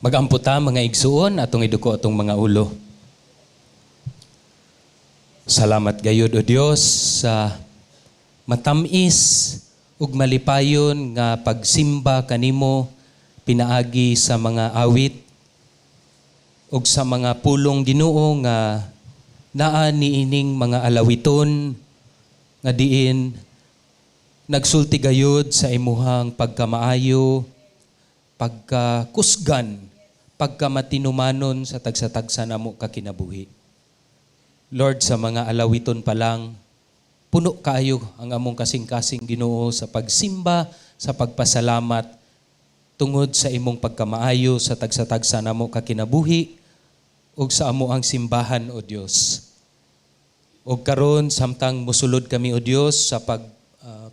Magampo ta, mga igsuon, atong iduko atong mga ulo. Salamat gayud, o Dios, sa matamis ug malipayon nga pagsimba kanimo pinaagi sa mga awit ug sa mga pulong, Ginoo, nga naa niining mga alawiton nga diin nagsulti gayud sa imuhang pagkamaayo, pagkakusgan, pagkamatinumanon sa tagsa-tagsa namo ka kinabuhi. Lord, sa mga alawiton pa lang, puno kaayo ang among kasing-kasing, Ginoo, sa pagsimba, sa pagpasalamat tungod sa imong pagkamaayo sa tagsa-tagsa namo ka kinabuhi ug sa amo ang simbahan, o Dios. Ug karon, samtang musulod kami, o Dios, sa pag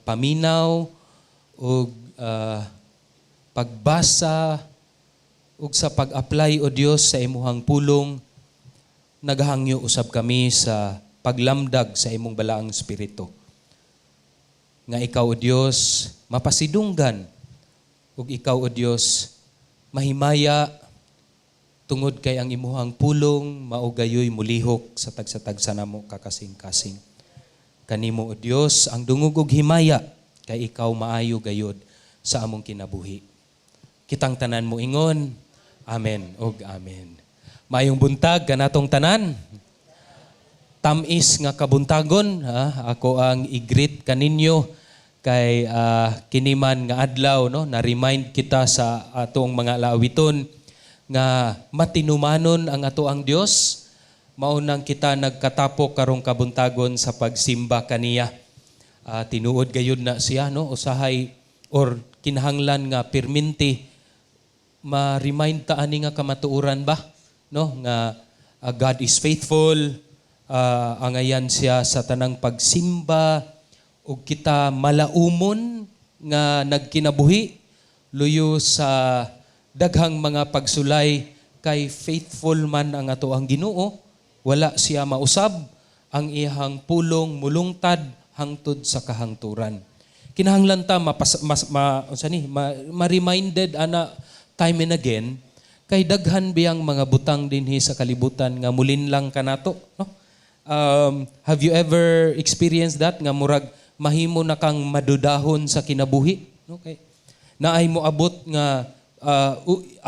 paminaw ug pagbasa ug sa pag-apply, o Dios, sa imuhang pulong, naghangyo usab kami sa paglamdag sa imong Balaang Espiritu. Nga ikaw, o Dios, mapasidunggan ug ikaw, o Dios, mahimaya tungod kay ang imuhang pulong mao gayoy mulihok sa tagsa-tagsa namo kakasing-kasing. Kanimo, o Dios, ang dungog ug himaya kay ikaw maayo gayod sa among kinabuhi. Kitang tanan mo ingon, Amen ug Amen. Maayong buntag kanatong tanan. Tamis nga kabuntagon, ha? Ako ang i-greet kaninyo kay kiniman nga adlaw, no, na remind kita sa atong mga laawiton nga matinumanon ang ato ang Dios, mao nang kita nagkatapok karong kabuntagon sa pagsimba kaniya. Tinuod gayud na siya, no, usahay or kinahanglan nga pirminti ma-remind ta ani nga kamatuoran ba, no, nga God is faithful, angayan siya sa tanang pagsimba ug kita malaumon nga nagkinabuhi luyo sa daghang mga pagsulay kay faithful man ang ato ang Ginoo. Wala siya mausab, ang iyang pulong mulungtad hangtod sa kahangturan. Kinahanglan ta mapas, mas, ma, unsa ni, ma-reminded ana time and again kay daghan biyang mga butang dinhi sa kalibutan nga mulinlang kanato, no? Have you ever experienced that nga murag mahimo na kang madudahon sa kinabuhi, no? Kay naay moabot nga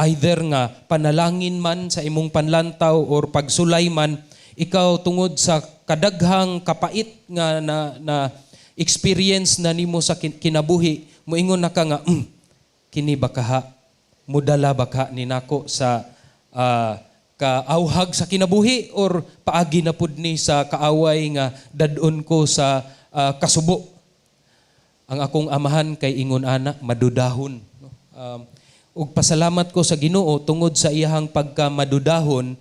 either nga panalangin man sa imong panlantaw or pagsulay man ikaw tungod sa kadaghang kapait nga na experience na nimo sa kinabuhi, moingon na ka nga, "Kini ba kaha mudala ba ka ni nako sa kaauhag sa kinabuhi or paagi na pud ni sa kaaway nga dad-on ko sa kasubo?" Ang akong amahan kay ingon ana, madudahon, no? Ug pasalamat ko sa Ginoo tungod sa iyahang pagkamadudahon,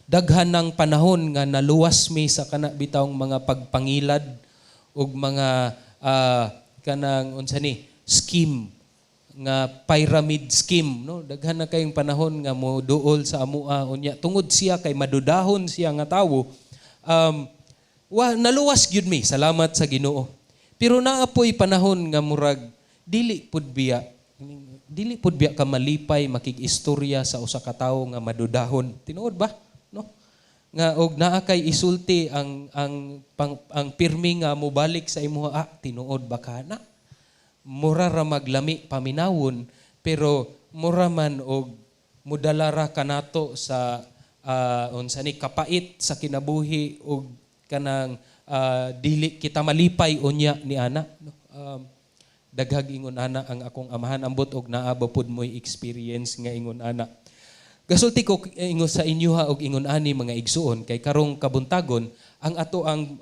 daghan ng panahon nga naluwas mi sa kana bitawng mga pagpangilad ug mga kanang unsa ni scheme nga pyramid scheme, no? Daghan na kayong panahon nga mo duol sa amua. Unya tungod siya kay madudahon siya nga tawo, wa naluwas gyud mi, salamat sa Ginoo. Pero naa poy panahon nga murag dili pud biya ka malipay makig-istorya sa usa ka tawo nga madudahon, tinuod ba, no? Nga og naa kay isulti, ang pirmi nga mobalik sa imuha, "Ah, tinuod ba ka na?" Mura ra maglami paminawon, pero mura man og mudala ra kanato sa unsa ni kapait sa kinabuhi og kanang dili kita malipay unya ni ana, no? Daghag ingon ana ang akong amahan. Ambot og naa ba pud mo'y experience nga ingon ana. Gasulti ko ingon sa inyo ha og ingon ani, mga igsuon, kay karong kabuntagon ang ato ang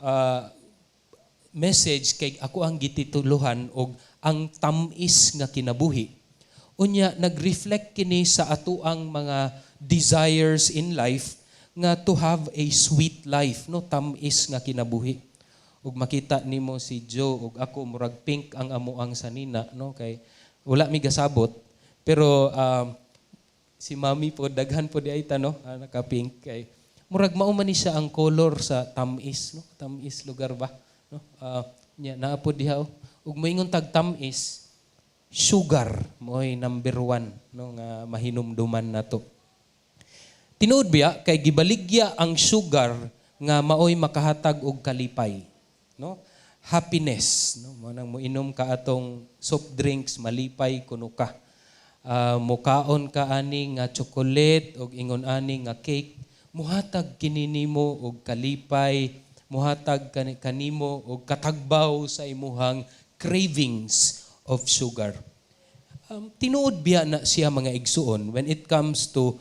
message kay ako ang gitituluhan og "Ang Tam-is nga Kinabuhi." Unya nag-reflect kini sa ato ang mga desires in life nga to have a sweet life, no, tam-is nga kinabuhi. Ug makita nimo si Joe ug ako, murag pink ang amo ang sanina, no, kay wala mi gasabot, pero si Mami po, daghan po di ay no, naka-pink kay murag mao man ni siya ang color sa tam-is, no, tam-is lugar ba, no? Nya naa po diha, oh. Ug moingon tag tam-is, sugar mo'y number one, no, nga mahinumduman nato. Tinuod biya kay gibaligya ang sugar nga maoy makahatag og kalipay, no? Happiness, no? Mao nang moinom ka atong soft drinks, malipay kuno ka. Mukaon ka ani nga chocolate og ingon ani nga cake, muhatag kini nimo og kalipay, muhatag kanimo og katagbaw sa imuhang cravings of sugar. Tinuod biya na siya, mga igsuon? When it comes to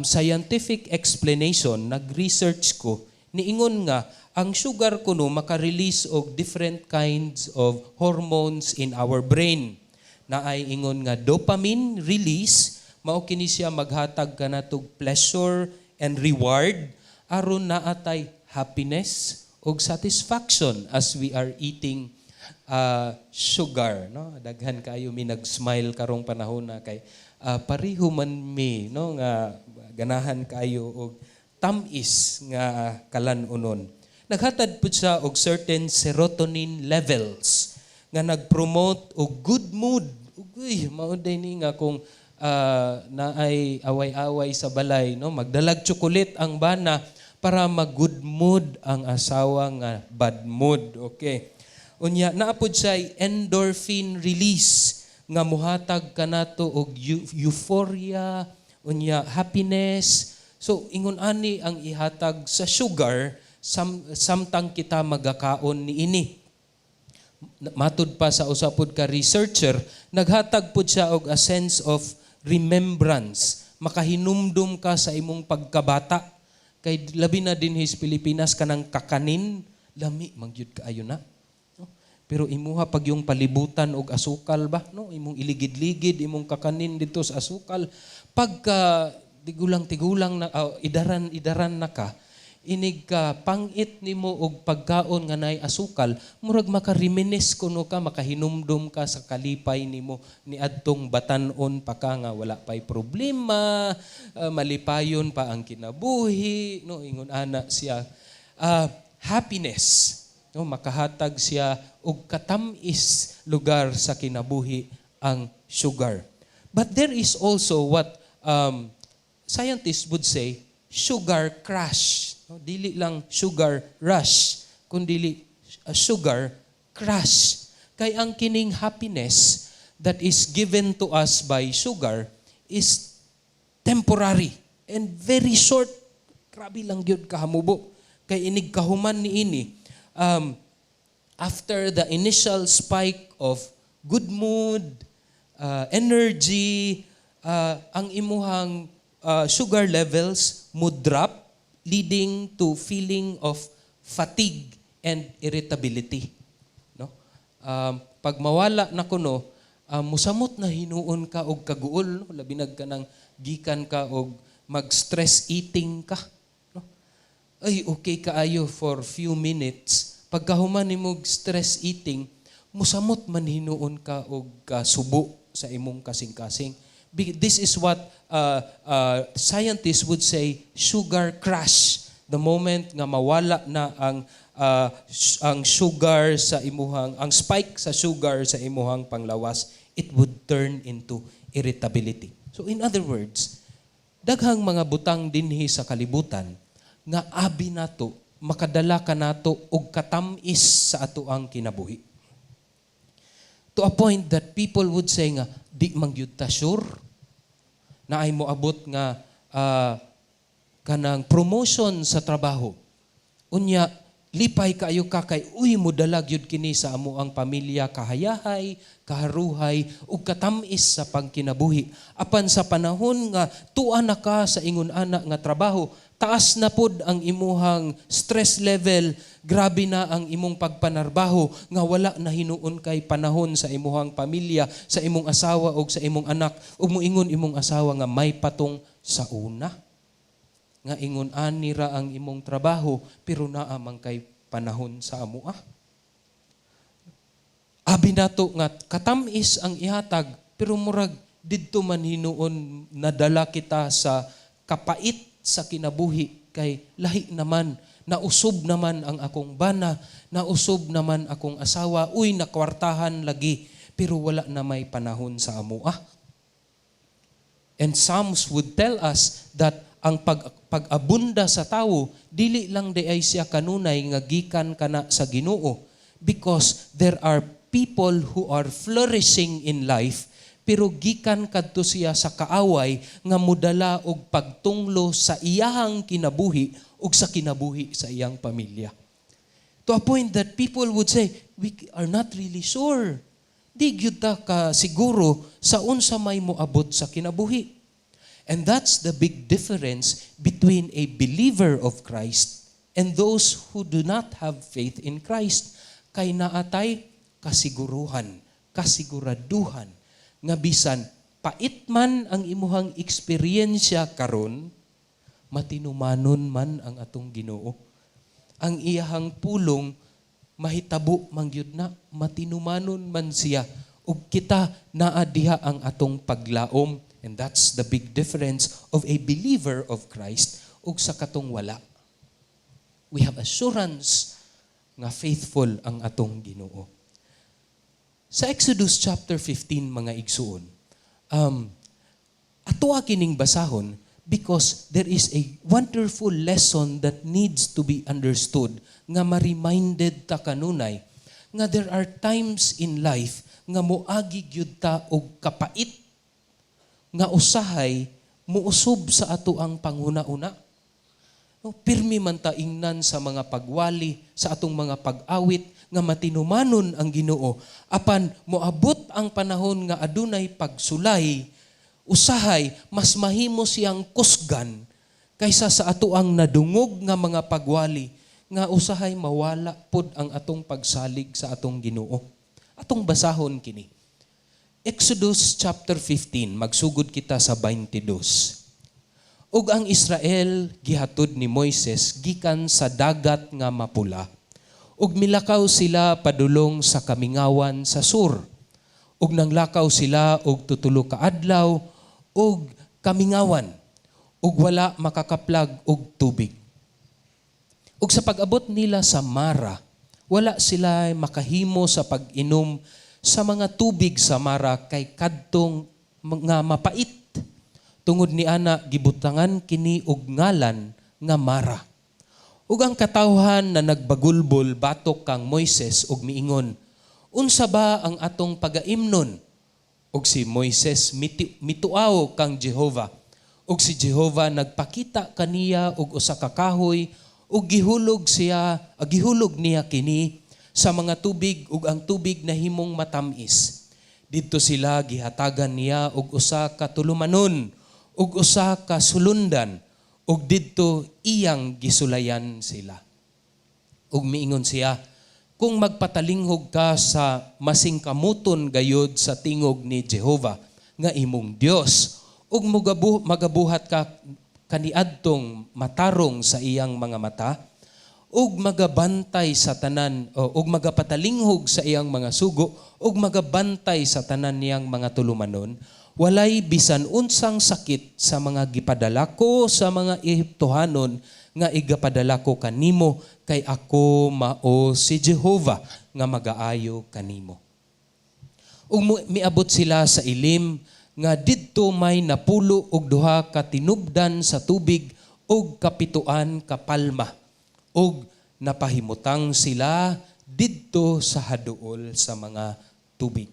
scientific explanation, nag-research ko, niingon nga ang sugar kuno maka-release og different kinds of hormones in our brain. Naay ingon nga dopamine release, mao kini siya maghatag kanatog pleasure and reward aron naa tay happiness og satisfaction as we are eating sugar, no? Daghan kaayo mi nag-smile karong panahon na kay pareho man mi, no, nga ganahan kaayo og tam-is nga kalan-unon. Naghatag pud siya og certain serotonin levels nga nag-promote og good mood. Uy, mao day ni nga kung naay away-away sa balay, no, magdalag tsokolet ang bana para mag-good mood ang asawa nga bad mood. Okay. Unya, naa pod siya endorphin release nga muhatag kanato og euphoria, unya happiness. So ingon ani ang ihatag sa sugar samtang kita magakaon niini. Matud pa sa usa pod ka researcher, naghatag pod siya og a sense of remembrance. Makahinumdum ka sa imong pagkabata. Kay labi na dinhi sa Pilipinas, kanang kakanin, lami man gyud kaayo na. No? Pero imuha pag yung palibutan og asukal ba, no? Imong iligid-ligid imong kakanin dito sa asukal. Pagka tigulang-tigulang na, idaran-idaran na ka, inig ka pangit nimo og pagkaon nga naay asukal, murag maka-reminisce kuno ka, makahinumdum ka sa kalipay nimo niadtong batan-on pa ka nga wala pay problema, malipayon pa ang kinabuhi, no? Ingon ana siya. Happiness, no, makahatag siya og katam-is lugar sa kinabuhi ang sugar. But there is also what scientists would say sugar crash. No, dili lang sugar rush, kundi a sugar crash. Kay ang kining happiness that is given to us by sugar is temporary and very short. Grabe lang gyud kahamubo. Kay inig kahuman niini, after the initial spike of good mood, energy, ang imuhang sugar levels mo drop, leading to feeling of fatigue and irritability. No? Pag mawala na kuno, musamot na hinuon ka og kaguol, no? Labi nag kanang gikan ka og mag-stress eating ka. No? Ay, okay kaayo for few minutes. Pagkahuman nimo og stress eating, musamot man hinuon ka og kasubo sa imong kasing-kasing. This is what scientists would say sugar crash. The moment nga mawala na ang sugar sa imuhang, ang spike sa sugar sa imuhang panglawas, it would turn into irritability. So in other words, daghang mga butang dinhi sa kalibutan nga abi nato makadala kanato og katam-is sa atoang kinabuhi. To a point that people would say nga di man gyud ta sure naay moabot nga kanang promotion sa trabaho. Unya, lipay kaayo ka kay uy, modala gyud kini sa amoang pamilya kahayahay, kaharuhay ug katam-is sa pangkinabuhi. Apan sa panahon nga tua na ka sa ingon ana nga trabaho, taas na pod ang imuhang stress level, grabe na ang imong pagpanarbaho nga wala na hinuon kay panahon sa imuhang pamilya, sa imong asawa ug sa imong anak, ug moingon imong asawa nga may patong sa una nga ingon ani ra ang imong trabaho pero naa man kay panahon sa amoa. Abi nato nga katam-is ang ihatag, pero murag didto man hinuon nadala kita sa kapait sa kinabuhi kay lahi naman, nausob naman ang akong bana, nausob naman akong asawa, uy, nakwartahan lagi, pero wala na may panahon sa amoa. And Psalms would tell us that Ang pag-abunda sa tawo dili lang diay siya kanunay nga gikan kana sa Ginoo, because there are people who are flourishing in life pero gikan kadto siya sa kaaway nga mudala og pagtunglo sa iyahang kinabuhi ug sa kinabuhi sa iyang pamilya. To a point that people would say, "We are not really sure. Di gyud ta ka siguro sa unsa may moabot sa kinabuhi." And that's the big difference between a believer of Christ and those who do not have faith in Christ. Kay naatay kasiguruhan, kasiguraduhan nga bisan pait man ang imuhang eksperyensya karon, matinumanon man ang atong Ginoo. Ang iyahang pulong mahitabo man gyud na, matinumanon man siya, ug kita naa diha ang atong paglaom. And that's the big difference of a believer of Christ ug sa katong wala. We have assurance nga faithful ang atong Ginoo. Sa Exodus chapter 15, mga igsuon, ato kining basahon because there is a wonderful lesson that needs to be understood nga ma-reminded ta kanunay nga there are times in life nga moagi gyud ta og kapait nga usahay muusob sa ato ang panghuna-una. No, pirmi man ta ingnan sa mga pagwali, sa atong mga pag-awit nga matinumanon ang Ginoo. Apan moabot ang panahon nga adunay pagsulay, usahay mas mahimo siyang kusgan kaysa sa ato ang nadungog nga mga pagwali nga usahay mawala pod ang atong pagsalig sa atong Ginoo. Atong basahon kini. Exodus chapter 15, magsugod kita sa 22. Ug ang Israel gihatod ni Moises gikan sa Dagat nga Mapula. Ug milakaw sila padulong sa kamingawan sa Sur. Ug nanglakaw sila og 3 ka adlaw ug kamingawan ug wala makakaplag og tubig. Ug sa pag-abot nila sa Mara, wala sila makahimo sa pag-inom sa mga tubig sa Mara kay kadtong nga mapait. Tungod ni ana gibutangan kini og ngalan nga Mara. Ug ang katawhan na nagbagulbol batok kang Moises ug miingon, "Unsa ba ang atong pagaimnon?" Ug si Moises mituaw kang Jehova. Ug si Jehova nagpakita kaniya og usa ka kahoy ug gihulog niya kini sa mga tubig ug ang tubig nahimong matamis. Didto sila gihatagan niya og usa ka tulumanon ug usa ka sulundan ug didto iyang gisulayan sila. Ug miingon siya, "Kung magpatalinghog ka sa masingkamuton gayod sa tingog ni Jehova nga imong Dios ug magabuhat ka kaniadtong matarong sa iyang mga mata ug magabantay sa tanan o, ug magapatalinghog sa iyang mga sugo ug magabantay sa tanan niyang mga tulumanon, walay bisan unsang sakit sa mga gipadala ko sa mga Ehiptohanon nga igapadala ko kanimo, kay ako mao si Jehova nga magaayo kanimo." Ug miabot sila sa Elim nga didto may 92 ka tinubdan sa tubig ug 7 ka palma, ug napahimutang sila didto sa haduol sa mga tubig.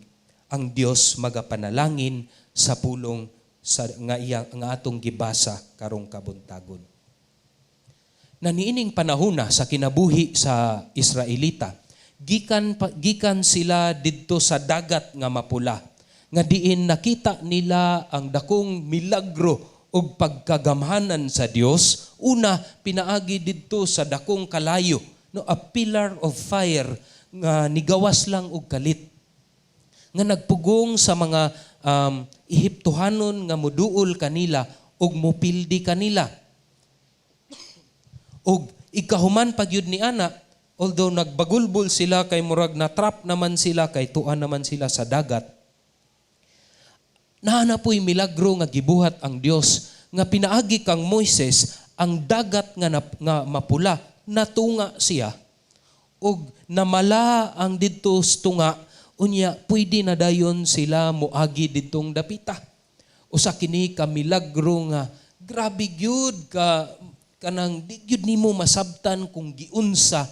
Ang Dios magapanalangin sa pulong sa nga iya nga atong gibasa karong kabuntagon. Na niining panahona sa kinabuhi sa Israelita, gikan sila didto sa Dagat nga Mapula nga diin nakita nila ang dakong milagro ug pagkagamhanan sa Dios. Una, pinaagi didto sa dakong kalayo, no, a pillar of fire nga nigawas lang og kalit nga nagpugong sa mga Ehiptohanon nga muduol kanila ug mupildi kanila. Ug ikahuman pagyud ni ana, although nagbagulbol sila kay murag na trap naman sila kay tuan naman sila sa dagat. Naa na po'y milagro nga gibuhat ang Dios nga pinaagi kang Moises, ang Dagat nga Mapula natunga siya ug namala ang didto sa tunga, unya pwede na dayon sila moagi didtong dapita. Usa kini ka milagro nga Grabe gyud ka kanang di gyud nimo masabtan kung giunsa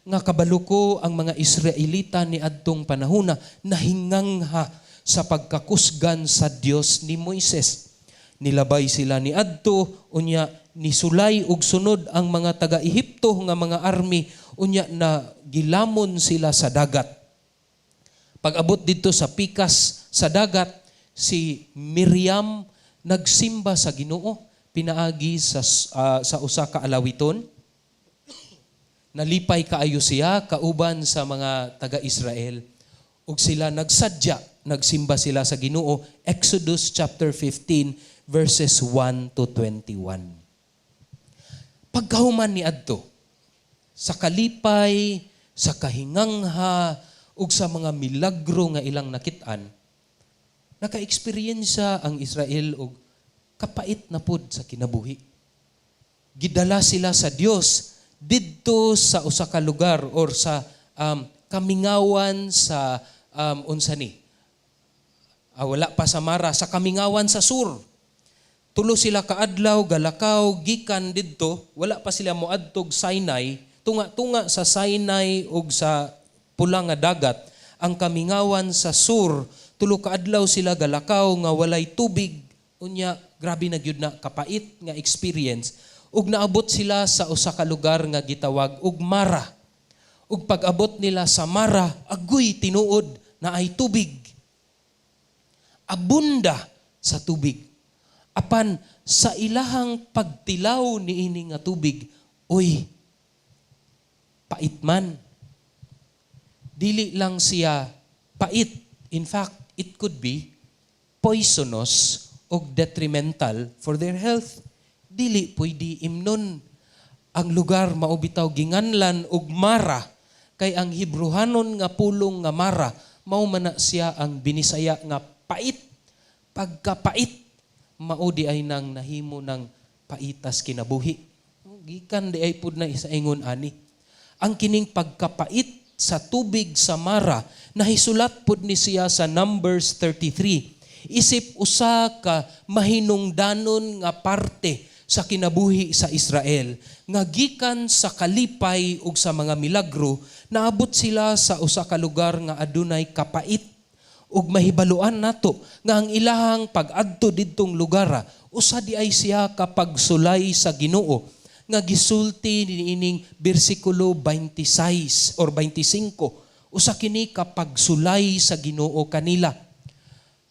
nga kabalo ko ang mga Israelita ni adtong panahona nahingangha sa pagkakusgan sa Dios ni Moises. Nilabay sila ni adto, unya nisulay og sunod ang mga taga-Ehipto nga mga army, unya na gilamon sila sa dagat. Pag-abot didto sa pikas sa dagat, si Miriam nagsimba sa Ginoo pinaagi sa usa ka alawiton. Nalipay kaayo siya kauban sa mga taga-Israel ug sila nagsadya, nagsimba sila sa Ginoo. Exodus chapter 15 verses 1 to 21. Pagkahuman ni adto, sa kalipay, sa kahingangha ug sa mga milagro nga ilang nakit-an, naka-eksperyensya ang Israel og kapait na pud sa kinabuhi. Gidala sila sa Dios didto sa usa ka lugar or sa kamingawan sa unsa ni? Wala pa sa Mara, sa kamingawan sa Sur. Tulo sila kaadlaw galakaw gikan didto, wala pa sila moadtog Sinai, tunga-tunga sa Sinai ug sa Pula nga Dagat ang kamingawan sa Sur. Tulo ka adlaw sila galakaw nga walay tubig, unya grabe na gyud na kapait nga experience ug naabot sila sa usa ka lugar nga gitawag og Mara. Ug pag-abot nila sa Mara, agoy, tinuod na ay tubig. Abunda sa tubig. Apan sa ilahang pagtilaw niini nga tubig, uy, pait man. Dili lang siya pait. In fact, it could be poisonous o detrimental for their health. Dili pwede imnon. Ang lugar mao bitaw ginganlan og Mara kay ang Hebrehanon nga pulong nga Mara mao man na siya ang Binisaya nga pait. Pagkapait mao di ay nang nahimo ng paitas kinabuhi. Gikan di ay pud na isa ingon ani. Ang kining pagkapait sa tubig sa Mara nahisulat pud ni siya sa Numbers 33. Isip usa ka mahinungdanon nga parte sa kinabuhi sa Israel nga gikan sa kalipay ug sa mga milagro, naabot sila sa usa ka lugar nga adunay kapait ug mahibaluan nato nga ang ilahang pag-adto didtong lugar usa di ay siya kapagsulay sa Ginoo nga gisulti niining bersikulo 26 or 25. Usa kini kapagsulay sa Ginoo kanila.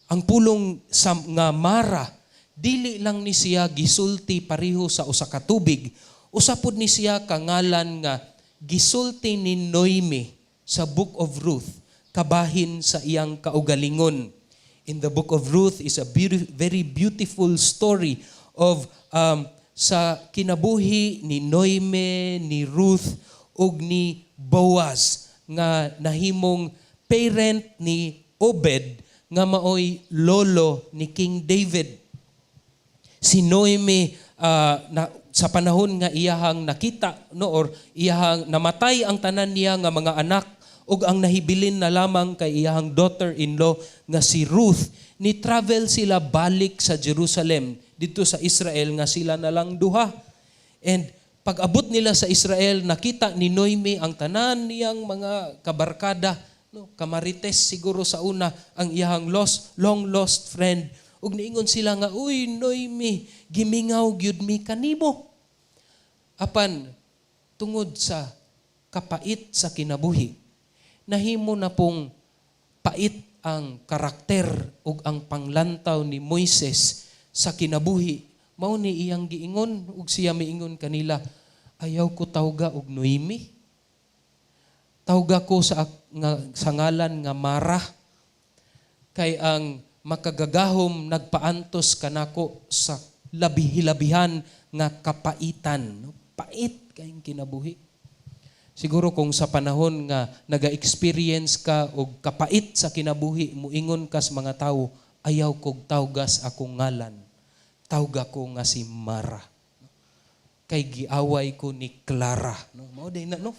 Ang pulong sa nga Mara, dili lang ni siya gisulti pareho sa usa ka tubig, usa pud ni siya kangalan nga gisulti ni Noemi sa Book of Ruth kabahin sa iyang kaugalingon. In the Book of Ruth is a very beautiful story of sa kinabuhi ni Noemi, ni Ruth ug ni Boaz nga nahimong parent ni Obed nga maoy lolo ni King David. Si Noemi, na, sa panahon nga iyahang nakita, no, or iyahang namatay ang tanan niya nga mga anak ug ang nahibilin na lamang kay iyahang daughter-in-law nga si Ruth, ni travel sila balik sa Jerusalem didto sa Israel nga sila na lang duha. And pag-abot nila sa Israel, nakita ni Noemi ang tanan niyang mga kabarkada, no, kamarites siguro sa una, ang iyahang long lost friend. Ug niingon sila nga, "Uy, Noemi, gimingaw gyud mi kanimo." Apan tungod sa kapait sa kinabuhi, nahimo na pong pait ang karakter ug ang panglantaw ni Moises sa kinabuhi. Mao ni iyang giingon ug siya miingon kanila, "Ayaw ko tawga og Noemi. Tawga ko sa ngalan nga Mara kay ang Makagagahom nagpaantos kanako sa labi-hilabihan nga kapaitan." No? Pait kayong kinabuhi. Siguro kung sa panahon nga naga-experience ka og kapait sa kinabuhi, muingon ka sa mga tawo, "Ayaw kog tawgas akong ngalan. Tawga ko nga si Mara. Kay giaway ko ni Clara." No, mao day na, no.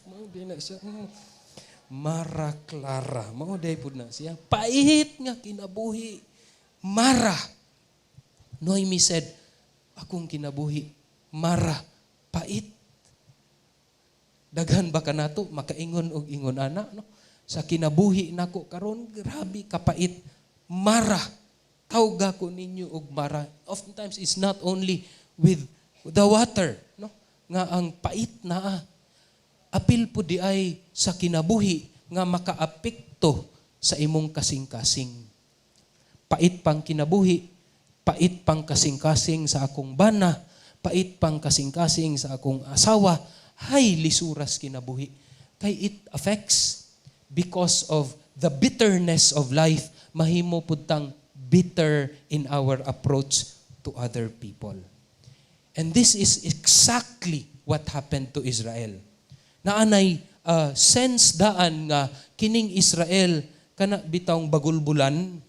Mao day na siya. Mara Clara. Mao day pud na siya. Pait nga kinabuhi. Mara. Noemi said, Akong kinabuhi, mara, pait. Daghan ba kanato makaingon og ingon ana, no? Sa kinabuhi nako karon, grabe kapait, mara. Tawga ko ninyo og mara. Oftentimes it's not only with the water, no? Nga ang pait naa. Apil pud diay sa kinabuhi nga makaapekto sa imong kasing-kasing. Pait pang kinabuhi, pait pang kasing-kasing sa akong bana, pait pang kasing-kasing sa akong asawa, hay, lisuras kinabuhi. Kay it affects because of the bitterness of life, mahimo pud tang bitter in our approach to other people. And this is exactly what happened to Israel. Naanay sense daan nga kining Israel, kana bitawng bagulbulan,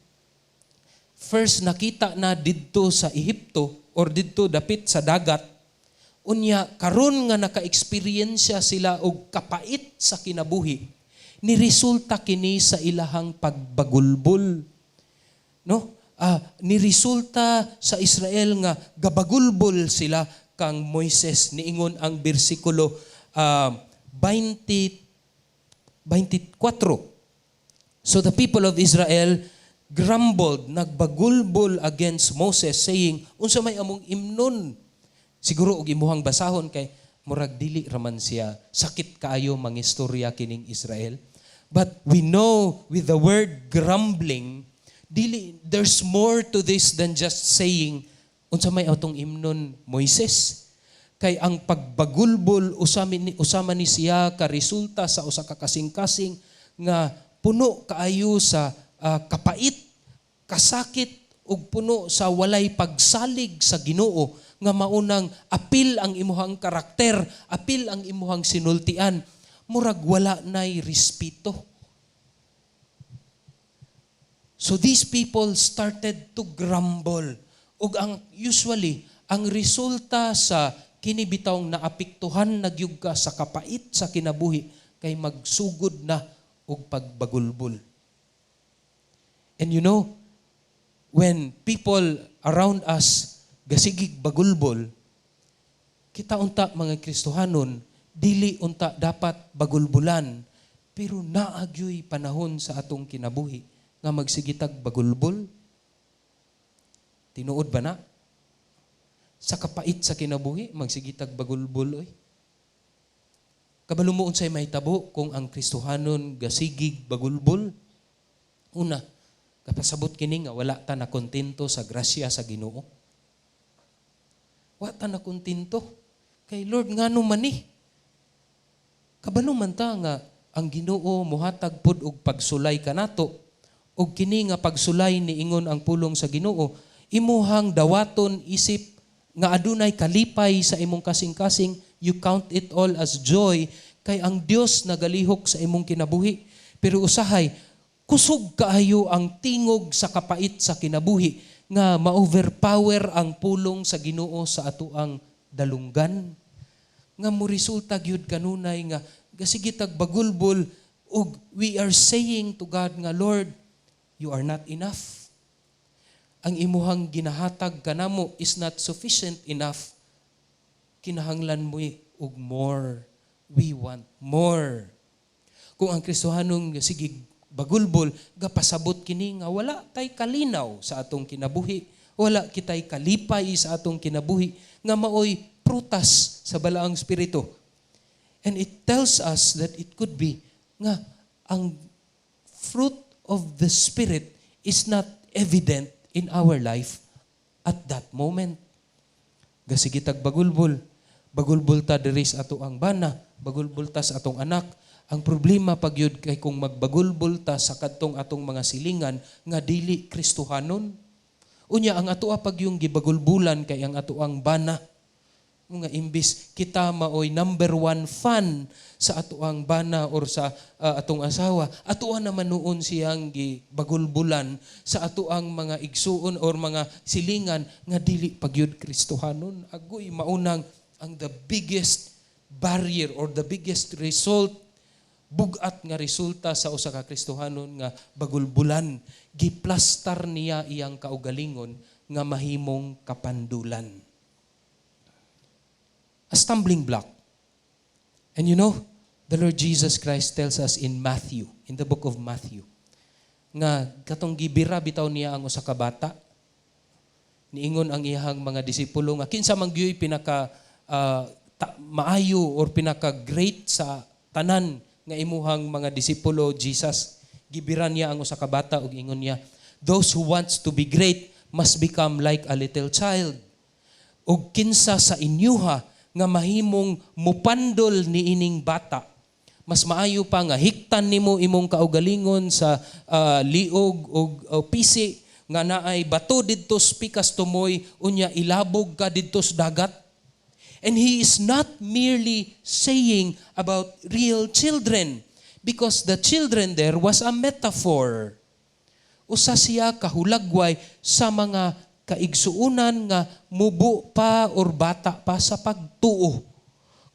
first nakita na didto sa Ehipto or didto dapit sa dagat. Unya karon nga naka-experience sila og kapait sa kinabuhi, ni resulta kini sa ilahang pagbagulbol, no? Ni resulta sa Israel nga gabagulbol sila kang Moises. Niingon ang bersikulo 20 24. So the people of Israel grumbled, nagbagulbol against Moses, saying, "Unsa may among imnon?" Siguro og imuhang basahon kay murag dili raman siya sakit kaayo mangistorya kining Israel. But we know with the word "grumbling," dili, there's more to this than just saying, "Unsa may atong imnon, Moises?" Kay ang pagbagulbol usama ni siya ka resulta sa usa ka kasing-kasing nga puno kaayo sa kapait, kasakit ug puno sa walay pagsalig sa Ginoo nga maunang apil ang imuhang karakter, apil ang imuhang sinultian, murag wala nay respeto. So these people started to grumble. Ug ang usually ang resulta sa kini bitawng naapektuhan na gyud ka sa kapait sa kinabuhi kay magsugod na og pagbagulbol. And when people around us gasigig bagulbol, kita unta mga Kristohanon, dili unta dapat bagulbulan, pero naa gyoy panahon sa atong kinabuhi nga magsigitag bagulbol. Tinuod ba na? Sa kapait sa kinabuhi, magsigitag bagulbol oy. Kabalo mo unsay mahitabo kung ang Kristohanon gasigig bagulbol? Una, kapasabot kini nga wala ta na kontento sa grasya sa Ginoo. Wa ta na kontento. Kay "Lord, ngano man ni?" Kabalo man ta nga ang Ginoo mohatag pud og pagsulay kanato. Ug kini nga pagsulay, niingon ang pulong sa Ginoo, imuhang dawaton isip nga adunay kalipay sa imong kasing-kasing, you count it all as joy kay ang Dios nagalihok sa imong kinabuhi. Pero usahay kusog kaayo ang tingog sa kapait sa kinabuhi nga ma-overpower ang pulong sa Ginoo sa atoang dalunggan nga mo resulta gyud kanunay nga gasige tag bagulbol ug we are saying to God nga, "Lord, you are not enough. Ang imuhang ginahatag kanamo is not sufficient enough. Kinahanglan mo og more. We want more." Kung ang Kristohanong sige bagulbol, gapasabot kini nga wala tay kalinaw sa atong kinabuhi, wala kitay kalipay sa atong kinabuhi nga maoy prutas sa Balaang Espiritu. And it tells us that it could be nga ang fruit of the Spirit is not evident in our life at that moment. Gasige tag bagulbol. Bagulbol ta diri sa atoang bana, bagulbol ta sa atong anak. Ang problema pagyud kay kung magbagulbol ta sa kadtong atong mga silingan nga dili Kristohanon. Unya ang atoa pagyung gibagulbulan kay ang atoang bana. Mga imbis kita maoy number one fan sa atoang bana or sa atong asawa, atoa naman nuon siyang gibagulbulan sa atoang mga igsuon or mga silingan nga dili pagyud Kristohanon. Agoy, maunang ang the biggest barrier or the biggest result, bugat nga resulta sa usa ka Kristohanon nga bagulbulan, giplastar niya iyang kaugalingon nga mahimong kapandulan. A stumbling block. And the Lord Jesus Christ tells us in Matthew, in the book of Matthew, nga katong gibira bitaw niya ang usa ka bata, niingon ang iyahang mga disipulo nga kinsa man gyuy pinaka maayo or pinaka great sa tanan nga imuhang mga disipulo, Jesus? Gibira niya ang usa ka bata ug ingon niya, "Those who wants to be great must become like a little child. Ug kinsa sa inyuha nga mahimong mupandol niining bata, mas maayo pa nga hiktan nimo imong kaugalingon sa liog og pisi nga naay bato didto sa pikas tumoy, unya ilabog ka didto sa dagat." And he is not merely saying about real children, because the children there was a metaphor. Usa siya kahulagway sa mga kaigsuunan nga mubo pa or bata pa sa pagtuo.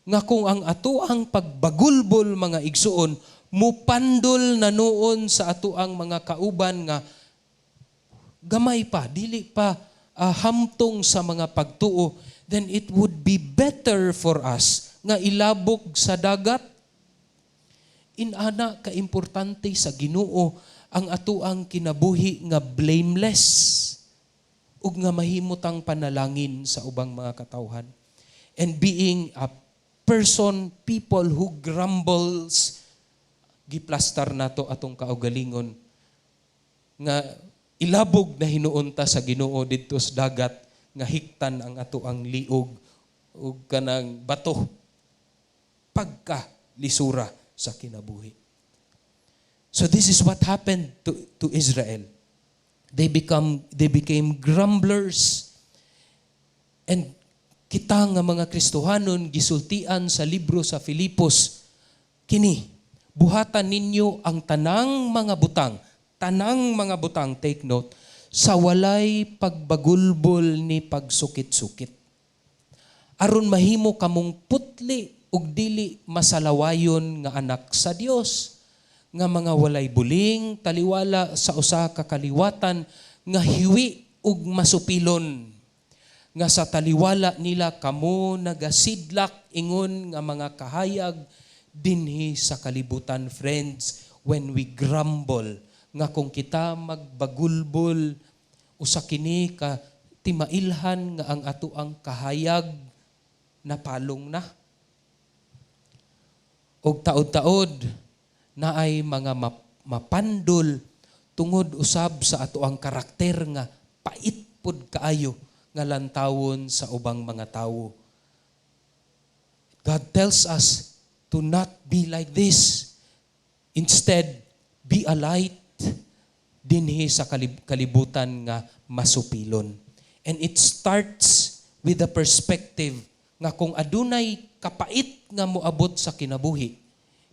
Nga kung ang atoang pagbagulbol, mga igsuon, mupandol na noon sa atoang mga kauban nga gamay pa, dili pa hamtong sa mga pagtuo, then it would be better for us nga ilabog sa dagat. Inana kaimportante sa Ginoo ang atoang kinabuhi nga blameless ug nga mahimutang panalangin sa ubang mga katawhan. And being a person, people who grumbles, giplastar nato atong kaugalingon nga ilabog na hinuon ta sa Ginoo didto sa dagat nga hiktan ang atoang liog ug kanang bato pagka lisura sa kinabuhi. So this is what happened to Israel. They became grumblers. And kita nga mga Kristohanon, gisultian sa libro sa Filipos kini, "Buhatan ninyo ang tanang mga butang," tanang mga butang, take note, "sa walay pagbagulbol ni pagsukit-sukit. Aron mahimo kamong putli ug dili masalawayon nga anak sa Dios, nga mga walay buling taliwala sa usa ka kaliwatan nga hiwi ug masupilon, nga sa taliwala nila kamo nagasidlak ingon nga mga kahayag dinhi sa kalibutan." Friends, when we grumble, nga kung kita magbagulbol, usa kini ka timailhan nga ang atoang kahayag napalong na. Og taod-taod naay mga mapandol tungod usab sa atoang karakter nga pait pud kaayo nga lantawon sa ubang mga tawo. God tells us to not be like this. Instead, be a light dinhi sa kalibutan nga masupilon. And it starts with the perspective nga kung adunay kapait nga moabot sa kinabuhi,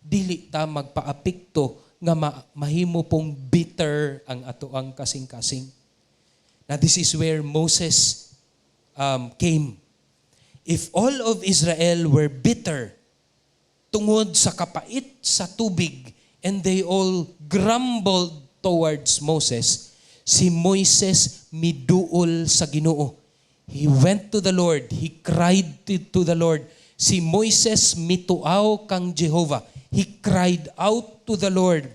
dili ta magpaapekto nga mahimo pong bitter ang atoang kasing-kasing. Now, this is where Moses came. If all of Israel were bitter tungod sa kapait sa tubig and they all grumbled towards Moses, si Moises miduol sa Ginoo. He went to the Lord. He cried to the Lord. Si Moises mituaw kang Jehovah. He cried out to the Lord.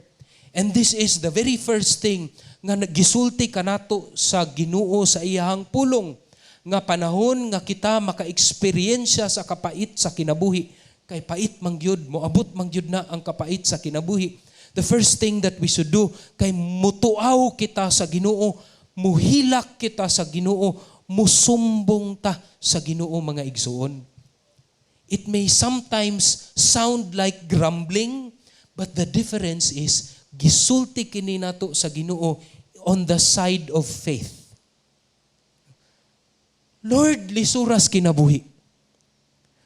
And this is the very first thing nga gisulti kanato sa Ginoo sa iyahang pulong, nga panahon nga kita maka-eksperyensya sa kapait sa kinabuhi, kay pait man gyud, moabot man gyud na ang kapait sa kinabuhi. The first thing that we should do kay mutuaw kita sa Ginoo, muhilak kita sa Ginoo, musumbong ta sa Ginoo, mga igsuon. It may sometimes sound like grumbling, but the difference is gisulti kini nato sa Ginoo on the side of faith. "Lord, lisuras kinabuhi."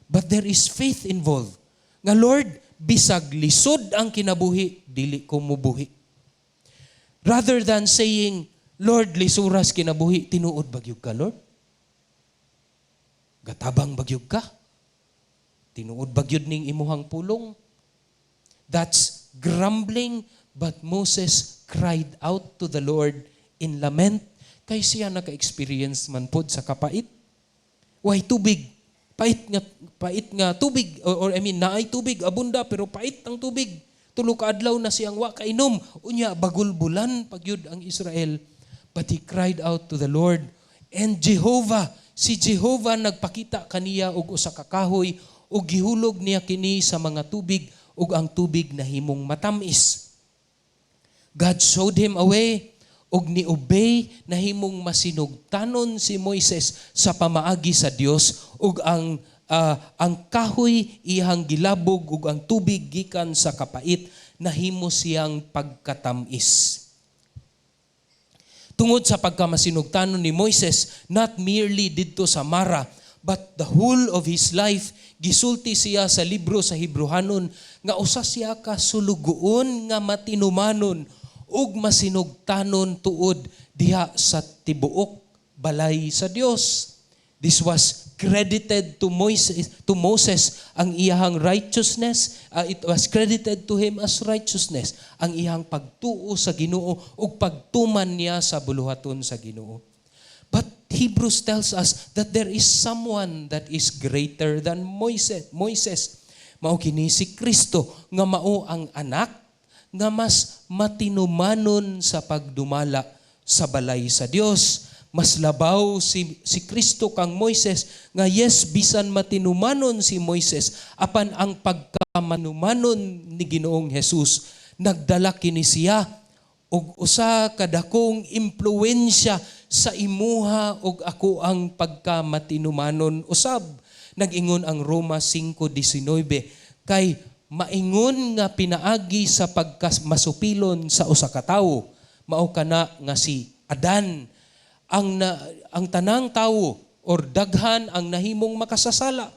But there is faith involved. Nga, "Lord, bisag lisod ang kinabuhi, dili ko mubuhi." Rather than saying, "Lord, lisuras kinabuhi, tinuod ba gyud ka, Lord? Gatabang ba gyud ka? Tinuod ba gyud ning imuhang pulong?" That's grumbling, but Moses cried out to the Lord in lament kay siya naka-experience man pod sa kapait. Way tubig. Pait nga tubig or I mean, naay tubig abunda pero pait ang tubig. 3 ka adlaw na siyang wa kainom. Unya bagulbulan pagyud ang Israel. But he cried out to the Lord, and Jehovah, si Jehovah nagpakita kaniya og usa ka kahoy ug gihulog niya kini sa mga tubig ug ang tubig nahimong matamis. God showed him a way ug ni-obey, nahimong masinugtanon si Moises sa pamaagi sa Dios ug ang kahoy iyang gilabog ug ang tubig gikan sa kapait nahimo siyang pagkatamis. Tungod sa pagkamasinugtanon ni Moises, not merely didto sa Mara, but the whole of his life, gisulti siya sa libro sa Hebrehanon nga usa siya ka sulugoon nga matinumanon ug masinugtanon tuod diha sa tibuok balay sa Dios. This was credited to Moses ang iyahang righteousness. It was credited to him as righteousness ang iyang pagtuo sa Ginoo ug pagtuman niya sa buluhaton sa Ginoo. But Hebrews tells us that there is someone that is greater than Moises. Moises mao kini si Kristo nga mao ang anak nga mas matinumanon sa pagdumala sa balay sa Dios. Mas labaw si Kristo kang Moises nga yes, bisan matinumanon si Moises, apan ang pagkamanumanon ni Ginoong Jesus nagdala kini siya og usa ka dakong impluwensya sa imuha ug ako ang pagkamatinumanon usab. Nag-ingon ang Roma 5:19, kay maingon nga pinaagi sa pagkamasupilon sa usa ka tawo, mao kana nga si Adan, ang tanang tawo or daghan ang nahimong makasasala.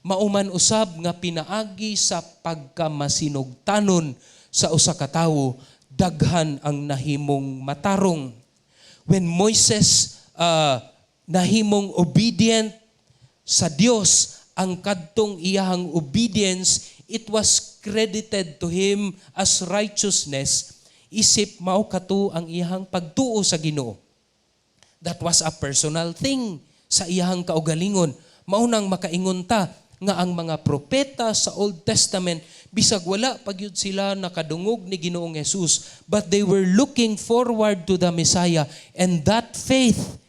Mauman usab nga pinaagi sa pagkamasinugtanon sa usa ka tawo, daghan ang nahimong matarong. When Moises nahimong obedient sa Dios, ang kadtong iyahang obedience, it was credited to him as righteousness, isip mao kato ang iyahang pagtuo sa Ginoo. That was a personal thing sa iyahang kaugalingon. Mao nang makaingon ta nga ang mga propeta sa Old Testament, bisag wala pa gyud sila nakadungog ni Ginoong Jesus, but they were looking forward to the Messiah, and that faith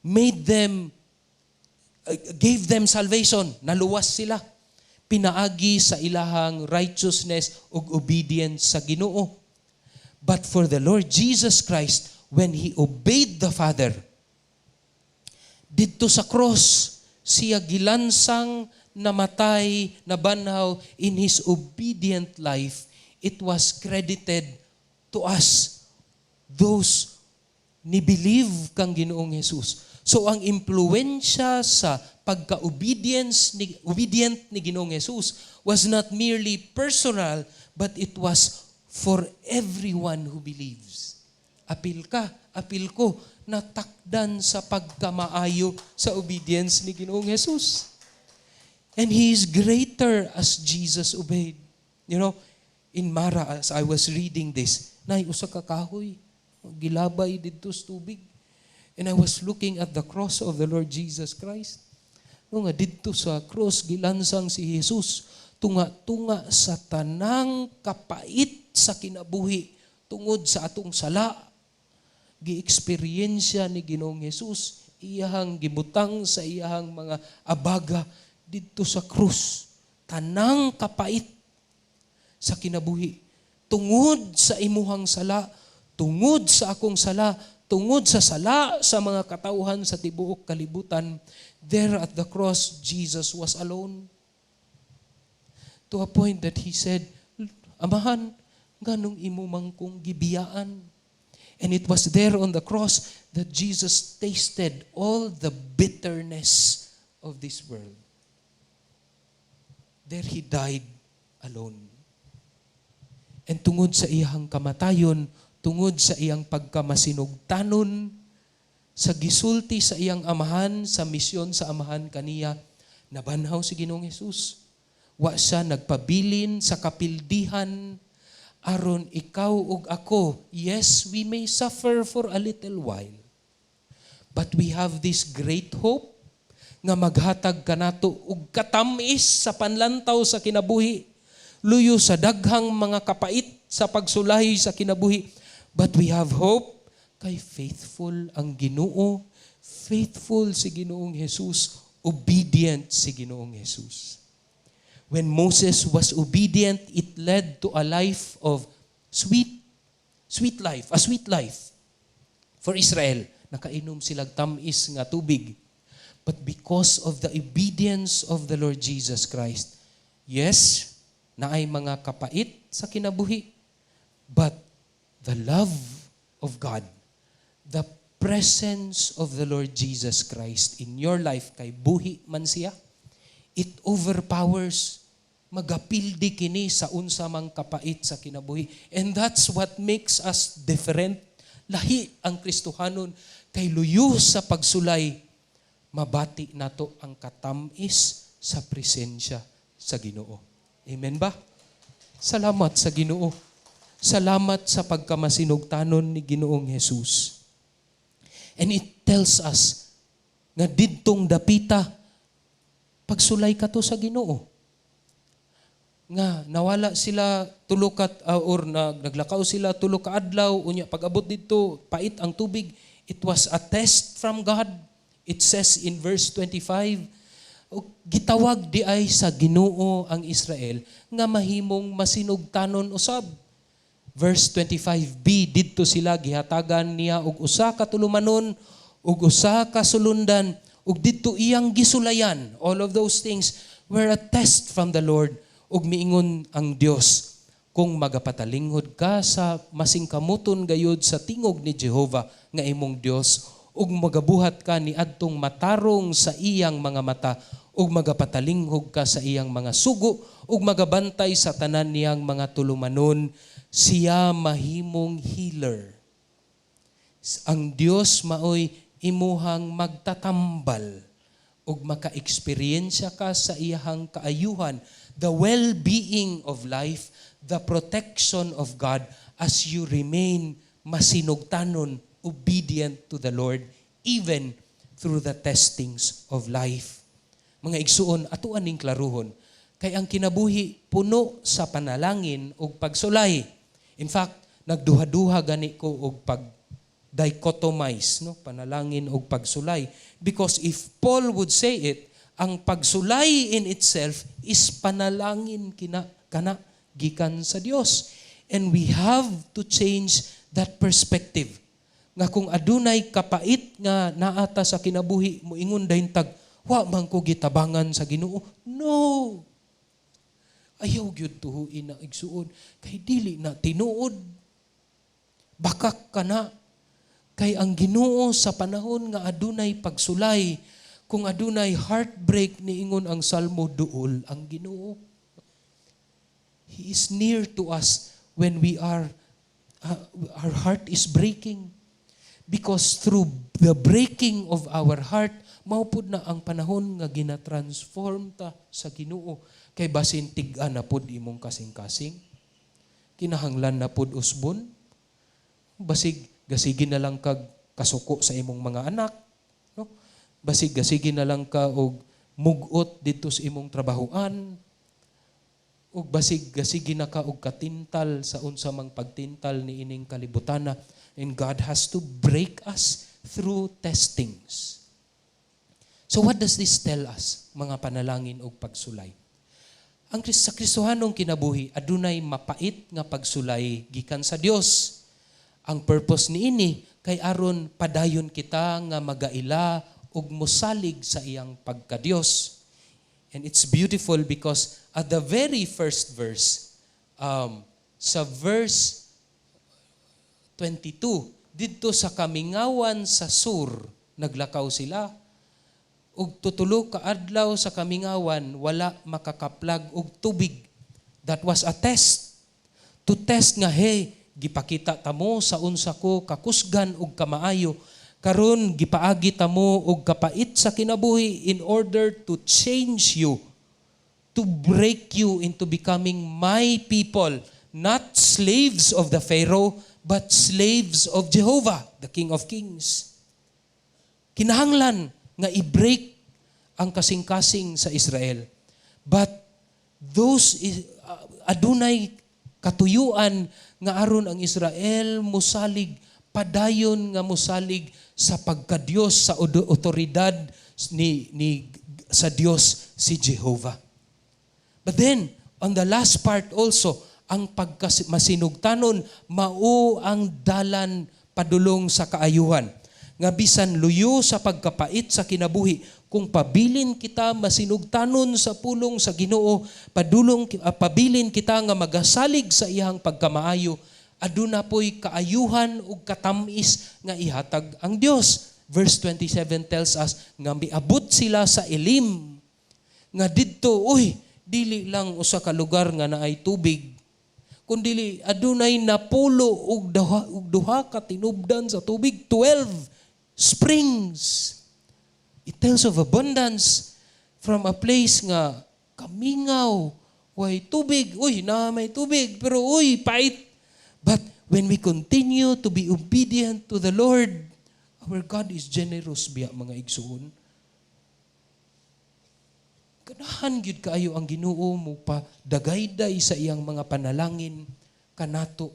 made them gave them salvation. Naluwas sila pinaagi sa ilahang righteousness ug obedience sa Ginoo. But for the Lord Jesus Christ, when he obeyed the Father didto sa cross, siya gilansang, namatay, nabanhaw. In his obedient life, it was credited to us, those ni believe kang Ginoong Jesus. So ang impluwensya sa pagka-obedience ni obedient ni Ginoong Jesus was not merely personal, but it was for everyone who believes. Apil ka, apil ko, natakdan sa pagkamaayo sa obedience ni Ginoong Jesus. And He is greater as Jesus obeyed. In Mara, as I was reading this, nay usa ka kahoy, gilabay didto sa tubig. And I was looking at the cross of the Lord Jesus Christ. No, nga didto sa cross gilansang si Jesus tunga-tunga sa tanang kapait sa kinabuhi tungod sa atong sala. Gi-eksperyensya ni Ginoong Jesus, iyahang gibutang sa iyahang mga abaga didto sa krus tanang kapait sa kinabuhi tungod sa imuhang sala, tungod sa akong sala, tungod sa sala sa mga katawhan sa tibuok kalibutan. There at the cross, Jesus was alone, to a point that he said, "Amahan, nganong imo man kong gibiyaan?" And it was there on the cross that Jesus tasted all the bitterness of this world. There he died alone. And tungod sa iyang kamatayon, tungod sa iyang pagkamasinugtanon, sa gisulti sa iyang amahan, sa misyon sa amahan kaniya, nabanhaw si Ginoong Jesus. Wa siya nagpabilin sa kapildihan aron ikaw ug ako, yes, we may suffer for a little while. But we have this great hope Nga maghatag kanato og katamis sa panlantaw sa kinabuhi. Luyo sa daghang mga kapait sa pagsulay sa kinabuhi. But we have hope kay faithful ang Ginoo, faithful si Ginoong Jesus, obedient si Ginoong Jesus. When Moses was obedient, it led to a life of sweet, sweet life, a sweet life for Israel. Nakainom sila tamis nga tubig. But because of the obedience of the Lord Jesus Christ, yes, naay mga kapait sa kinabuhi, but the love of God, the presence of the Lord Jesus Christ in your life, kay buhi man siya, it overpowers, magapildi kini sa unsa mang kapait sa kinabuhi. And that's what makes us different. Lahi ang Kristohanon kay luyo sa pagsulay, mabati nato ang katamis sa presensya sa Ginoo. Amen ba? Salamat sa Ginoo. Salamat sa pagkamasinugtanon ni Ginoong Jesus. And it tells us nga didtong dapita, pagsulay kato sa Ginoo. Nga nawala sila tulo ka or naglakaw sila tulo ka adlaw, unya pag-abot didto, pait ang tubig. It was a test from God. It says in verse 25, ug gitawag diay sa Ginoo ang Israel nga mahimong masinugtanon usab. Verse 25b, didto sila gihatagan niya og usa ka tulumanon ug usa ka sulundan ug didto iyang gisulayan. All of those things were a test from the Lord, ug miingon ang Dios, "Kung magapatalinghod ka sa masingkamuton gayud sa tingog ni Jehova nga imong Dios ug magabuhat ka ni adtong matarong sa iyang mga mata ug magapatalinghog ka sa iyang mga sugo ug magabantay sa tanan niyang mga tulumanon, siya mahimong healer." Ang Dios maoy imuhang magtatambal ug maka-eksperyensya ka sa iyahang kaayuhan, the well-being of life, the protection of God as you remain masinugtanon, obedient to the Lord, even through the testings of life. Mga igsuon, ato aning klaruhon, kay ang kinabuhi puno sa panalangin ug pagsulay. In fact, nagduha-duha gani ko og pag dichotomize, no, panalangin ug pagsulay, because if Paul would say it, ang pagsulay in itself is panalangin kina kana gikan sa Dios, and we have to change that perspective nga kung adunay kapait nga naata sa kinabuhi, moingon dayon tag, "Wa man ko gitabangan sa Ginoo." No, ayaw gyud tuhuin na, igsuon, kay dili na tinuod. Bakak ka na. Kay ang Ginoo sa panahon nga adunay pagsulay, kung adunay heartbreak, niingon ang Salmo, duol ang Ginoo. He is near to us when we are our heart is breaking. Because through the breaking of our heart, mao pud na ang panahon nga gina-transform ta sa Ginoo. Kay basin tig-a na pud imong kasing-kasing. Kinahanglan na pud usbon. Basig gasigi na lang kag kasuko sa imong mga anak, no? Basig gasigi na lang ka og mugot didto sa imong trabahoan. Ug basig gasigi na ka og katintal sa unsa mang pagtintal ni ining kalibutana, and God has to break us through testings. So what does this tell us, mga panalangin ug pagsulay? Ang sa Kristohanong kinabuhi, adunay mapait nga pagsulay gikan sa Dios. Ang purpose niini kay aron padayon kita nga magaila ug mosalig sa iyang pagka-Dios. And it's beautiful because at the very first verse, sa verse 22, didto sa kamingawan sa Sur, naglakaw sila. Ug tutulo ka adlaw sa kamingawan, wala makakaplag og tubig. That was a test. To test nga, "Hey, gipakita tamo sa unsa ko kakusgan ug kamaayo. Karon gipaagi tamo og kapait sa kinabuhi in order to change you, to break you into becoming my people, not slaves of the Pharaoh, but slaves of Jehovah, the King of Kings." Kinahanglan nga i-break ang kasing-kasing sa Israel. But those adunay katuyuan nga aron ang Israel musalig, padayon nga musalig sa pagkadiyos, sa otoridad ni sa Dios, si Jehovah. But then, on the last part also, ang pagkamasinugtanon mao ang dalan padulong sa kaayuhan. Nga bisan luyo sa pagkapait sa kinabuhi, kung pabilin kita masinugtanon sa pulong sa Ginoo, padulong pabilin kita nga magasalig sa iyang pagkamaayo, aduna po'y kaayuhan ug katamis nga ihatag ang Dios. Verse 27 tells us nga miabot sila sa Elim, nga didto, uy, dili lang usa ka lugar nga naay tubig, kundili adunay napulo ug duha ka tinubdan sa tubig, 12 springs. It tells of abundance from a place nga kamingaw, way tubig, uy, na may tubig, pero uy, pait. But when we continue to be obedient to the Lord, our God is generous biya, mga igsuon. Ganahan gyud kaayo ang Ginoo mo pa dagayday sa iyang mga panalangin kanato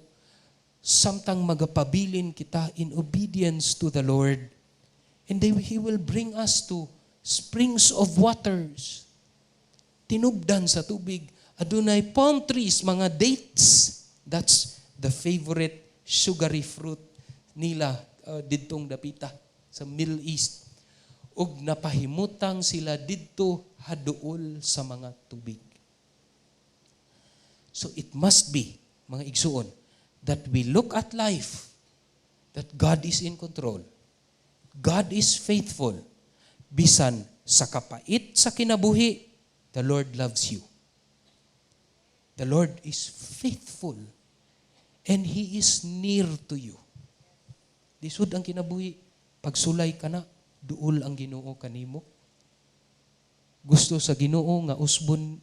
samtang magapabilin kita in obedience to the Lord. And He will bring us to springs of waters. Tinubdan sa tubig. Adunay palm trees, mga dates. That's the favorite sugary fruit nila didtong dapita sa Middle East. Ug napahimutang sila didto haduol sa mga tubig. So it must be, mga igsuon, that we look at life, that God is in control. God is faithful. Bisan sa kapait sa kinabuhi, the Lord loves you. The Lord is faithful and He is near to you. Lisod ang kinabuhi. Pagsulay ka na, duol ang Ginoo kanimo. Gusto sa Ginoo nga usbon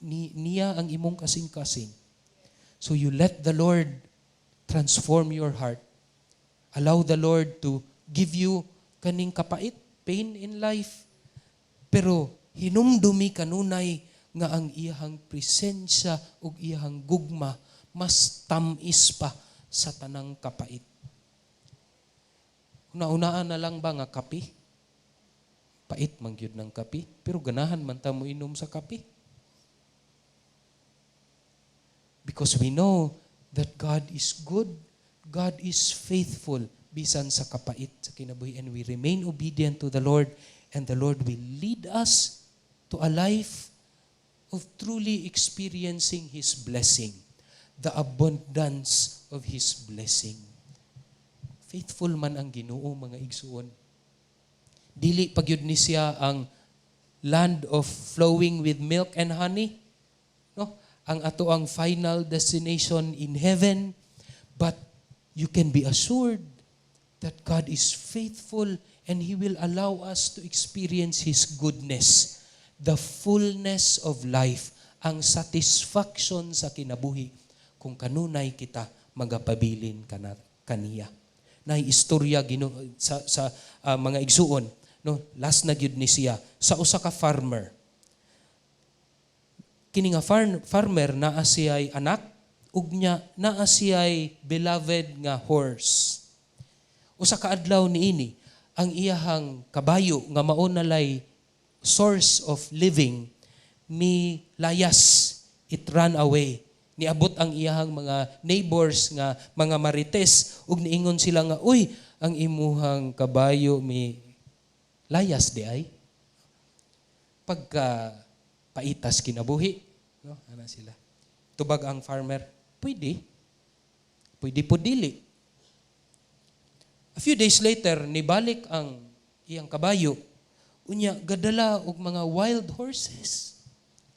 niya ang imong kasing-kasing. So you let the Lord transform your heart. Allow the Lord to give you kaning kapait, pain in life. Pero hinumdumi kanunay nga ang iyahang presensya ug iyahang gugma mas tamis pa sa tanang kapait. Una-unaan na lang ba nga kape? Pait man gyud ng kape, pero ganahan man ta mo inom sa kape. Because we know that God is good, God is faithful bisan sa kapait sa kinabuhi, and we remain obedient to the Lord, and the Lord will lead us to a life of truly experiencing His blessing, the abundance of His blessing. Faithful man ang Ginoo, mga igsuon. Dili pagyud ni siya ang land of flowing with milk and honey. No? Ang ato ang final destination in heaven, but you can be assured that God is faithful and He will allow us to experience His goodness, the fullness of life, ang satisfaction sa kinabuhi kung kanunay kita magapabilin kaniya. Nay istorya Ginoo sa mga igsuon, no, last na gyud ni siya, sa usa ka farmer. Kini nga farmer, naa siya'y anak ug nya naa siya'y beloved nga horse. Usa ka adlaw niini, ang iyahang kabayo nga mao nalay source of living mi layas, it ran away. Niabot ang iyahang mga neighbors nga mga marites ug niingon sila nga, "Uy, ang imuhang kabayo mi layas di ay." Pagka paitas kinabuhi, no, ana sila. Tubag ang farmer, "Pwede. Pwede po dili." A few days later, nibalik ang iyang kabayo. Unya, gadala og mga wild horses.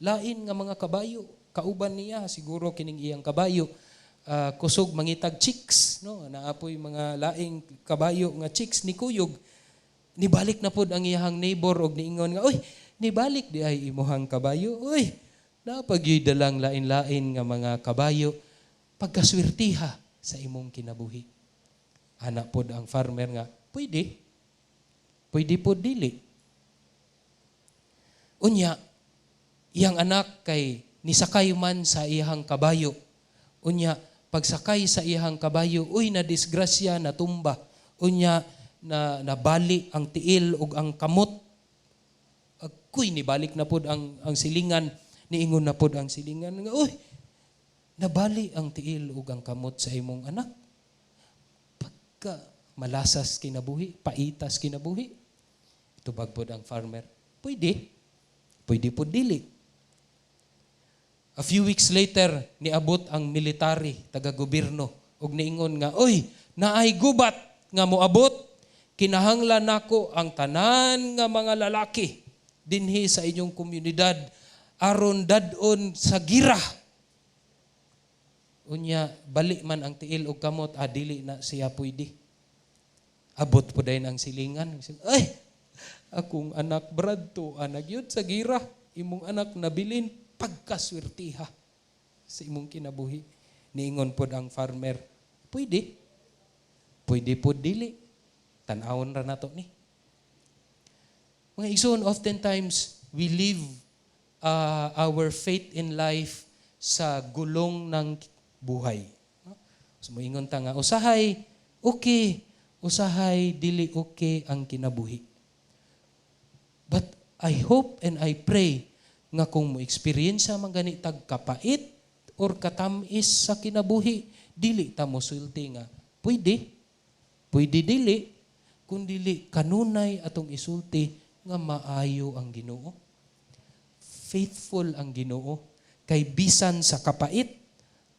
Lain nga mga kabayo. Kauban niya, siguro kining iyang kabayo. Kusog mangitag chicks, no? Naapoy mga laing kabayo nga chicks ni kuyog. Nibalik na pod ang iyahang neighbor og niingon nga, "Uy, nibalik di ay imuhang kabayo. Uy, napagyoy dalang lain-lain nga mga kabayo. Pagkaswertiha sa imong kinabuhi." Ana pod ang farmer nga, "Pwede. Pwede po dili." Unya, iyang anak kay nisakay man sa iyang kabayo. Unya, pagsakay sa iyang kabayo, uy, na disgrasya, natumba. Unya, na nabali ang tiil ug ang kamot. Ako'y nibalik na pod ang silingan, niingon na pod ang silingan nga, "Uy, nabali ang tiil ug ang kamot sa imong anak. Pagka malasas kinabuhi, paitas kinabuhi." Tubag pod ang farmer, "Pwede. Pwede pod dili." A few weeks later, niabot ang military, taga-gobyerno, ug niingon nga, "Uy, naay gubat nga moabot, kinahanglan nako ang tanan nga mga lalaki dinhi sa inyong komunidad aron dad-on sa gira." Unya, bali man ang tiil og kamot, ah, dili na siya pwede. Abot po dayon ang silingan. "Ay, akong anak Brad to, anak yun sa gira. Imong anak nabilin, pagkaswertiha sa imong kinabuhi." Niingon pod ang farmer, "Pwede. Pwede pod dili. Tan-awon ra nato ni." Mga igsoon, oftentimes we live our faith in life sa gulong ng buhay. No? So, moingon ta nga, usahay, okay, usahay, dili okay ang kinabuhi. But I hope and I pray nga kung mo experience man gani tag kapait or katamis sa kinabuhi, dili ta mo sulti nga, "Pwede, pwede dili," kun dili kanunay atong isulti nga maayo ang Ginoo. Faithful ang Ginoo kay bisan sa kapait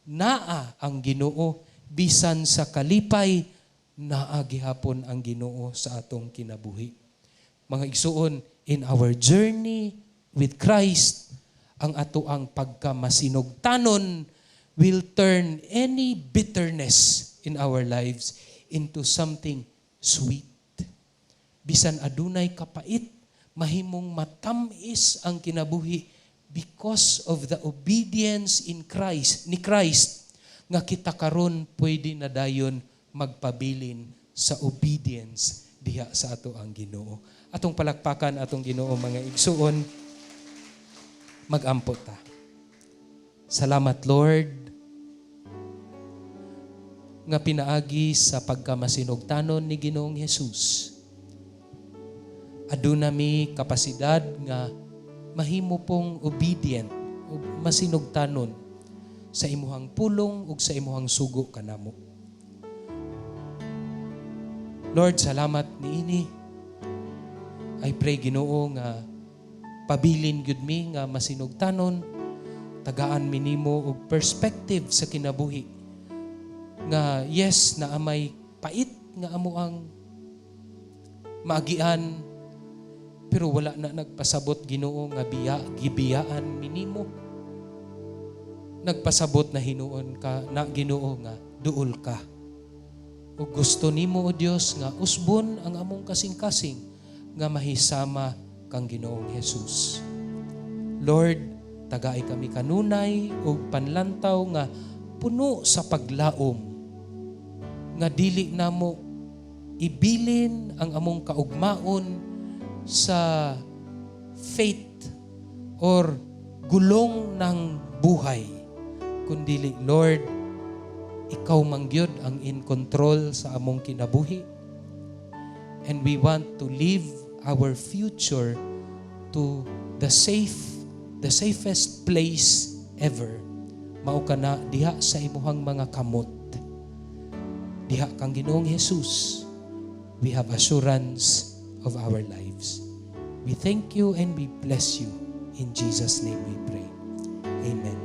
naa ang Ginoo, bisan sa kalipay naa gihapon ang Ginoo sa atong kinabuhi. Mga igsuon, in our journey with Christ, ang ato ang pagkamasinugtanon will turn any bitterness in our lives into something sweet. Bisan adunay kapait, mahimong matamis ang kinabuhi because of the obedience in Christ, ni Christ, nga kita karon pwede na dayon magpabilin sa obedience diha sa ato ang Ginoo. Atong palakpakan atong Ginoo, mga igsuon, magampo ta. Salamat, Lord, nga pinaagi sa pagkamasinugtanon ni Ginoong Jesus. Aduna mi kapasidad nga mahimo pong obedient o masinugtanon sa imuhang pulong ug sa imuhang sugo kanamo. Lord, salamat niini. I pray, Ginoo, nga pabilin gyud mi nga masinugtanon, tagaan mi nimo og perspective sa kinabuhi nga yes, na may pait nga amo ang maagian, pero wala na nagpasabot, Ginoo, nga biya gibiyaan mi nimo. Nagpasabot na hinuon ka na, Ginoo, nga duol ka ug gusto nimo, o Dios, nga usbon ang among kasing-kasing nga mahisama kang Ginoong Jesus. Lord, tagay kami kanunay og panlantaw nga puno sa paglaom nga dili namo ibilin ang among kaugmaon sa fate or gulong ng buhay, kundili, Lord, ikaw man gyud ang in control sa among kinabuhi and we want to live our future to the safest place ever, mao kana diha sa imuhang mga kamot. Diha kang Ginoong Jesus we have assurance of our lives. We thank you and we bless you. In Jesus' name we pray. Amen.